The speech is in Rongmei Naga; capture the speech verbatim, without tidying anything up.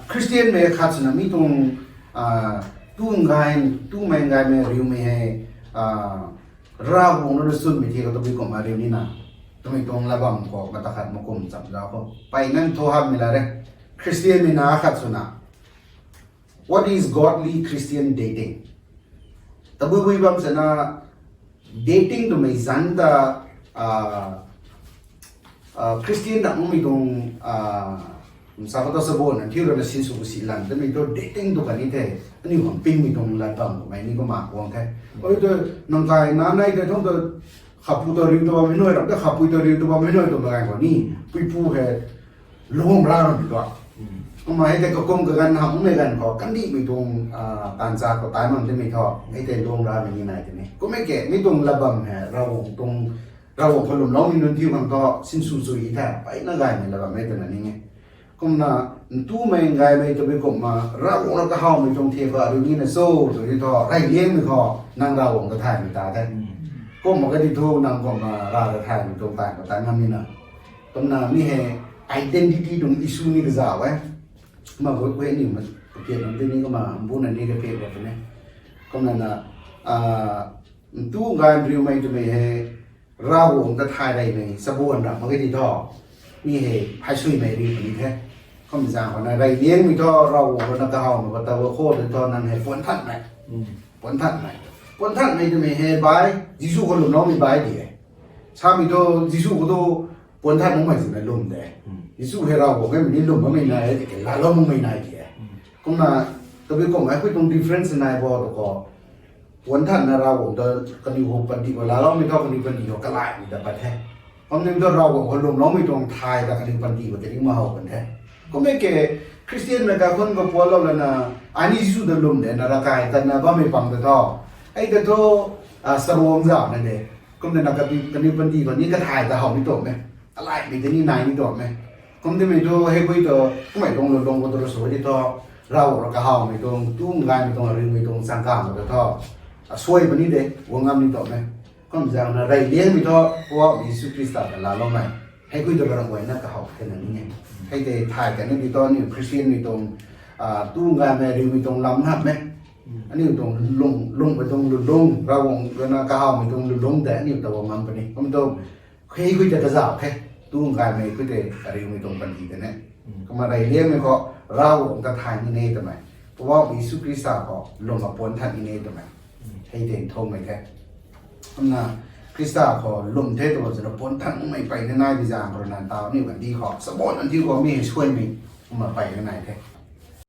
Christianmei khat swna mi tuang tu ngai, tumei ngaimei riumei hei Ravguangc rui na chwnmei thi khou tabui kumna riu nina, twmei tuang lat bam khou mata khat makum cham zauc khou pey nang thu hammei la re. Christianmei na khat swna, what is godly Christian dating? Tabui bui bam sana, dating twmei zanc ta Christian ram mei tuang sa khou ta sabon na thiu rana sinsw si lan tamei thu dating tu kani the. Aniu khang pingmei tuang lat bam kumei ni kumna guang the. Oi tu, nang kai na nai tei thang tu, khapu ta riu ta bammei nai ram ta, khapui ta riu ta bammei nai twmei ganv khou ni, puipu hei lung ra ramei tu, kumna hei tei kakum kaganv hamhmei ganv khou kandihmei tuang taanv cha khou tai mam timei thu hei tei lung ramei ni nai tini. Kummei ke mi tuang lat bam hei Ravguangc tuang, Ravguangc khou lwmloumei nunc thiu khang thu sinsw chui the, peyna gaymei lat bammei twna ning e. Kumna ntumei ngaimei tabui kumna Ravguangc rui kahawmei tuang thiak khou ariu nina cho tw di thu, reyliangmei khou nang Ravguangc ta thaymei ta the. Kumna kadi thu nang kumna Rav ta thaymei tuang taanv khou tai ngam nina. Kumna mi hei identity tuang issue ni kazauh e. Kumna gutgui aniu ma pakiat nunc tini kumna mbuna ni kapik ra tini. Kumna na ntu ngai riumei twmei hei Ravguangc ta thay reymei sabon ram mak ge ti thu, mi hei phaysuimei riu puni the. Kum zaeng khou na reyliangmei thu Ravguangc rui na kahawmei khou ta khou tei thu nang hei puanthanmei, puanthanmei, puanthanmei twmei hei bai, Jisu khou lwmloumei bai di e. Samei thu Jisu khou tu puanthan makmei swna lwm de. Jisu hei Ravguangc hei mei ni lwm makmei nai e, tiki laalou makmei nai di e. Kumna tabui kumna hei khui tuang difference nai bo tu khou, puanthanna Ravguangc ta kaniw khou panty khou laaloumei thu kaniw panty khou kalaimei ta pat the. Kumna tu Ravguangc khou lwmloumei tuang thay ta kaniw panty khou tei ni ma how kan the. Kummei ke Christianmei kaikhunc khou puatlou lana, ai ni Jisu ta lwm de na ravkai tatna bammei pang ta thu, hei ta thu saruang zauhna de. Kumna na kaniw panty khou ni kathay ta how ni tuang e. Kalaimei tei ni nai ni tuang e. Kum timei tu hei khui tu, kummei tuang lulung khou tu rui sw di thu, Ravguangc rui kahawmei tuang, tu ngaimei tuang, ariumei tuang changkang khou ta thu, asuai puni de, guang ngam ni tuang e. Kum zaeng na reyliangmei thu, Poubauhmei Jisu Khrista ta laaloumei, hei khui tu rui ramh guayna kahaw thena ni e. Hei tei thay kan ni di thu aniu Christianmei tuang, tu ngaimei, ariumei tuang lam nap e. Aniu tuang lung, lungmei tuang lulung, Ravguangc rui na kahawmei tuang lulung tei aniu ta guang ngam puni. Kum tu, hei khui ta kazauh the, tu ngaimei khui tei ariumei tuang panty tei ne. Kumna reyliangmei khou Ravguangc ta thay ni ne twmei, Poubauhmei Jisu Khrista khou lwmna puanthan ni ne twmei, hei tei thumei the. Kumna Khrista khou lwm the tw bam swna puanthan makmei peyna nai bi zaeng khou rui na taw aniu kandih khou sabon nunc thiu khou mi hei suaimei kumna peyna nai the.